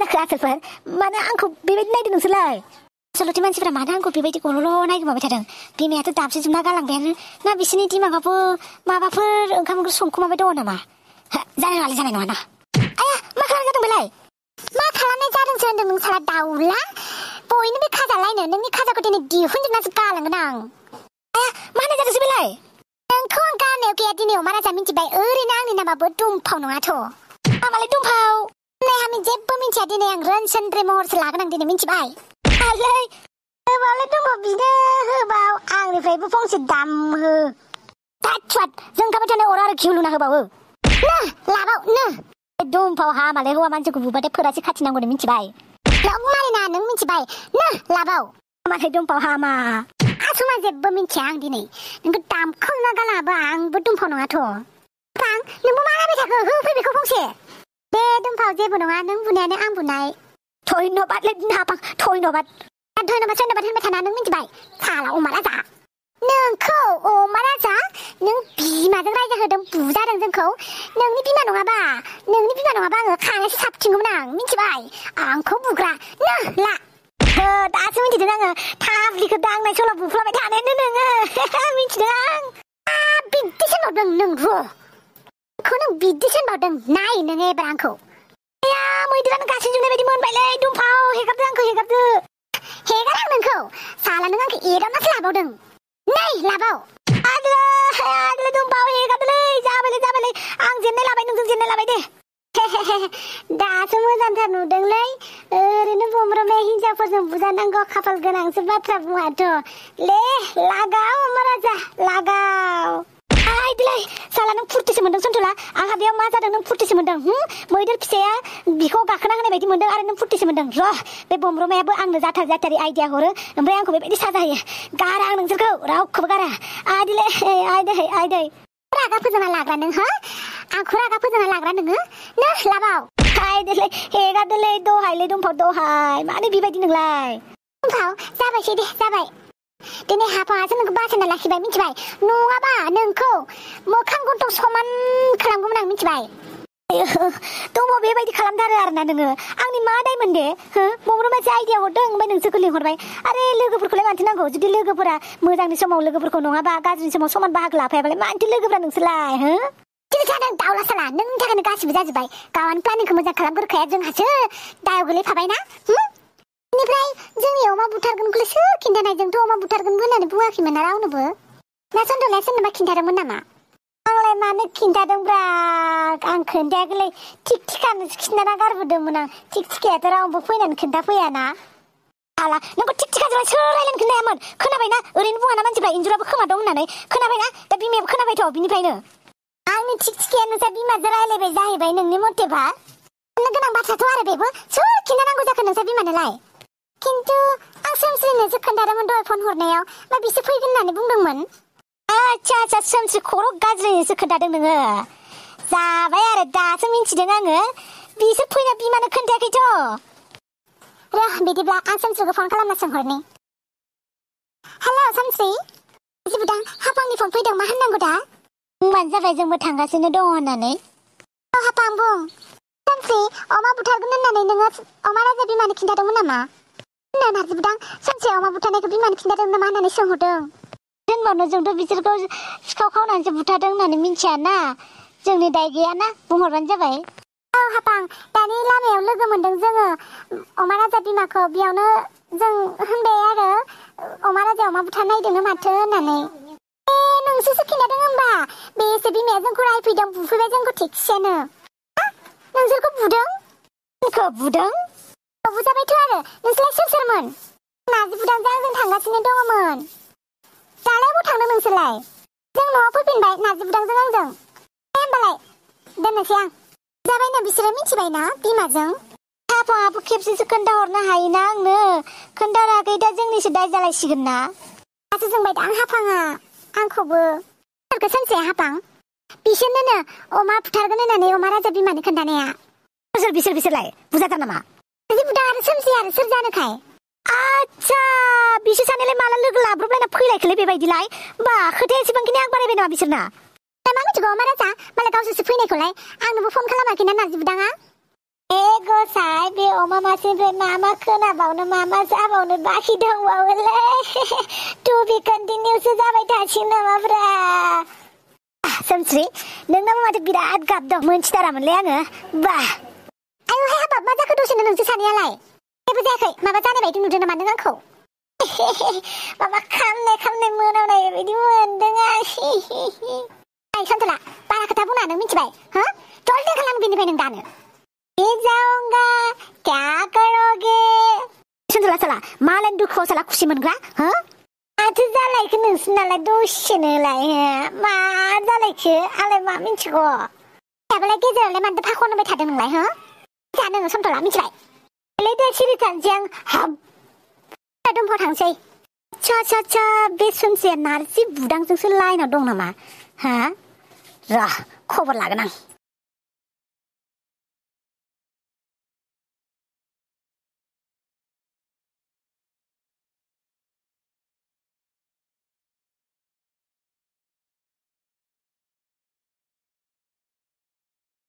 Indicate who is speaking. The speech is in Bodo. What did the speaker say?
Speaker 1: जाखो आसोलफोर मानो आंखौ बेबायदि नायदों नोंसोरलाय सल'थि मानसिफोरा मानो आंखौ बेबायदि गल'ल' नायगोमाबाय थादों बिमायाथ' दाबसे जोबना गालांबायानो ना बिसोरनि दिमागावबो माबाफोर ओंखाम ओंख्रि संखुमाबाय दङ नामा जानाय नङा ना आया मा खालामनाय जादों बेलाय मा खालामनाय जादोंसो होनदों नों साला दाउला बयनो बे खाजालायनो नोंनि खाजाखौ दिनै दिहुनजोबनासो गालांगोन आं आया मा होननाय जादोंसो बेलाय नोंखौ आं गारनायाव गैया दिनै अमा राजा मिन्थिबाय ओरैनो आंनि नामाबो दुमफाव नङाथ' मामालाय दुमफाव नै आं जेबो मिन्थिया दिनै आं रोनसोन्द्रे महरसो लागोन आं दिनै मिन्थिबाय आलै होबालाय दङ बिनो होबाव आंनिफ्रायबो फंसे दाम हो थाथुवाद जोंखाबाय थानाय अर आरो घिउ लुना होबावो नो लाबाव नो दुमफाव हामालाय हौवा मानसिखौ बुबाथाय फोरासो खाथिनांगौनो मिन्थिबाय मारिना नों मिन्थिबाय नो लाबाव माथाय दुमफाव हामा आसुमा जेबो मिन्थिया आं दिनै नोंखौ दामखावना गालाङाबो आंबो दुमफाव नङाथ' फां नोंबो मा लाबाय थाखो होफै बेखौ फंसे बे दुमफाव जेबो नङा नों बुनायानो आं बुनाय धन्यबादलै हाफां धन्यबाद होनबाय थाना नों मिन्थिबाय साला अमा राजा नोंखौ अमा राजा नों बिमाजों रायजा होदों बुजादों जोंखौ नोंनि बिमा नङाबा आङो खानायसो साबथिंगौमोन आं मिन्थिबाय आंखौ बुग्रा नो ला दासो मिन्थिदों आङो थाफ्लिखौ दांनाय सल' बुफ्लाबाय थानायानो नोङो मिन्थिदों आं बिदिसो होनबावदों नों नों बिदिसो होनबावदों नाय नोङो एबार आंखौ आया मैदेरानो गासिन जुनाय बायदि मोनबायलै दुमफाव हेगारदो आंखौ हेगार आं नोंखौ साला नों आंखौ एदावनासो लाबावदों नै लाबाव आगलै दुमफाव हेगारदोलै जाबायलै आं जेननाय लाबाय नोंजों जेननाय लाबाय दे दासो मोजांथार नुदोंलै ओरैनो बमब्रमाया हिनजावफोरजों बुजानांगौ खाफाल गोनांसो बाथ्रा बुङाथ' ले लागाव अमा राजा लागाव आइदोलै साला नों फुर्तिसो मोनदों सन्थला आंहा बेयाव मा जादों नों फुर्तिसो मोनदों मैदेर फिसाया बिखौ गाखोना होनाय बायदि मोनदों आरो नों फुर्तिसो मोनदों र' बे बमब्रमायाबो आंनो जाथारि आइडिया हरो ओमफ्राय आंखौ बेबायदि साजा होयो गारा आं नोंसोरखौ रावखौबो गारा आइदै रागा फोजोंना लाग्रा नों आंखौ रागा फोजोंना लाग्रा नोङो नो लाबाव आइदोलै हेगारदोलै दहायलै दुमफाव दहाय मानो बेबायदि नोंलाय दुमफाव जाबायसै दे जाबाय दिनै हाफाङासो नोंखौ बासायना लाखिबाय मिन्थिबाय नङाबा नोंखौ मोखां गन्थं समान खालामगौमोन आं मिन्थिबाय दङ बेबायदि खालामथारो आरोना नोङो आंनि मा दायमोन दे बमब्रमायासो आइडिया हरदों ओमफ्राय नोंसोरखौ लिंहरबाय आरे लोगोफोरखौलाय मानथो नांगौ जुदि लोगोफोरा मोजांनि समाव लोगोफोरखौ नङाबा गाज्रिनि समाव समान बाहागो लाफायाबालाय मानथो लोगोफोरा नोंसोरलाय जादों दाउला साला नोंनि थाखायनो गासिबो जाजोब्बाय गावानो प्लानिंखौ मोजां खालामग्रोखाया जोंहासो दायाव गोलैफाबायना बेनिफ्राय जोंनि अमा बुथारगोनखौलाय सोर खिन्थानाय जोंथ' अमा बुथारगोन होननानै बुङाखैमोन ना रावनोबो ना सन्थलाया सोरनोबा खिन्थादोंमोन नामा आंलाय मानो खिन्थादोंब्रा आं खोन्थायाखैलै थिक थिकानोसो खिन्थाना गारबोदोंमोन आं थिक थिकायाथ' रावबो फैनानै खोन्थाफैयाना आला नोंखौ थिक थिकाजों सोर रायलायनो खोन्थायामोन खोनाबायना ओरैनो बुङाना मानसिफ्रा इन्जुराबो खोमा दं होननानै खोनाबायना दा बिमायाबो खोनाबायथ' बिनिफ्रायनो आंनि थिक थिकायानो जा बिमाजों रायलायबाय जाहैबाय नोंनि मथेबा साननो गोनां बाथ्राथ' आरो बेबो सोर खिन्थानांगौ जाखो नोंसोर बिमानोलाय खिन्थु आं सोमस्रिनोसो खोन्थादोंमोन दहाय फन हरनायाव मा बिसोर फैगोन होननानै बुंदोंमोन आच्छा सोमस्रि खर' गाज्रिसो खोन्थादों नोङो जाबाय आरो दासो मिन्थिदों आङो बिसोर फैना बिमानो खोन्थायाखैथ' र' बिदिब्ला आं सोमस्रिखौ फन खालामना सोंहरनि हेलौ सोमस्रि जिबुदां हाफांनि फन फैदों मा होननांगौ दा बुंबानो जाबाय जोंबो थांगासिनो दङ होननानै हाफां बुं सोमस्रि अमा बुथारगोन होननानै नोङो अमा राजा बिमानो खिन्थादोंमोन नामा नारजिबुदां सोमस्रि अमा बुथारनायखौ बिमानो खिन्थादों नामा होननानै सोंहरदों होनबानो जोंथ' बिसोरखौ सिखाव खावनानैसो बुथारदों होननानै मिन्थियाना जोंनि दाय गैयाना बुंहरबानो जाबाय औ हाफां दानि लामायाव लोगो मोनदों जोङो अमा राजा बिमाखौ बेयावनो जों होनबाय आरो अमा राजा अमा बुथारनायदोंनो माथो होननानै नोंसोरसो खिन्थादों होमबा बेसो बिमाया जोंखौ रायफैदों बुफैबाय जोंखौ थिगसेनो नोंसोरखौ बुदों जोंखौ बुदों बुजाबायथ' आरो नोंसोरलाय सोरमोन नारजिबुदांजों आंजों थांगासिनो दङमोन दालाय बबाव थांदों नोंसोरलाय जों न'आव फैफिनबाय नारजिबुदांजों आंजों होमबालाय दोननोसै आं जाबायना बिसोरो मिथिबायना बिमाजों हाफाङाबो खेबसेसो खोन्थाहरनो हायोना आंनो खोन्थाराखै दा जोंनिसो दाय जालायसिगोन ना दासो जोंबाय दा आं हाफाङा आंखौबो सोमस्रिया हाफां बिसोरनोनो अमा बुथारगोन होननानै अमा राजा बिमानो खोन्थानाया बिसोरलाय बुजाथार नामा बुदा आरो सोमस्रि आरो सोर जानोखाय आच्छा बिसोर सानैलाय माला लोगो लाब्रबलायना फैलायखोलै बेबायदिलाय बा खोथाया एसेबांखिनि आं बारायबाय नामा बिसोरना मा मिथिगौ अमा राजा मालाय गावसोरसो फैनायखौलाय आंनोबो फन खालामाखैना नारजिबुदाङा गसाय बे अमा मासेनिफ्राय मा खोनाबावनो मा जाबावनो बाखि दंबावोलै टु बि कन्टिनिउसो जाबाय थासिगोन नामाफ्रा सोमस्रि नोंनाबो माथो बिराद गाब दं मोनथिथारामोनलै आङो बा आयौहाय हाबाब मा जाखो दसेनो नोंसोर सानैयालाय जेबो जायाखै माबा जानाय बायदि नुदों नामा नों आंखौ माबा खामनाय मोनामनाय बायदि मोनदों आं आइ सन्तला बारा खोथा बुंना नों मिथिबाय हो जल्दी खालाम बेनिफ्राय नों दानो जाऊंगा क्या करोगे सन्तला साला मालाय दुखुआव साला खुसि मोनग्रा हो माथो जालायखो नोंसोरनालाय दसेनोलाय मा जालायखो आंलाय मा मिथिगौ दाबालाय गेजेरावलाय मानोथो फाखन होबाय थादों नोंलाय हो जा नोङो सन्तला मिथिबाय दे सिरि थानोसै आं हाब दंफाव थांसै चा बे सोमस्रिया नारजि बुदांजोंसो लाइनाव दं नामा हा र' खबर लागोन आं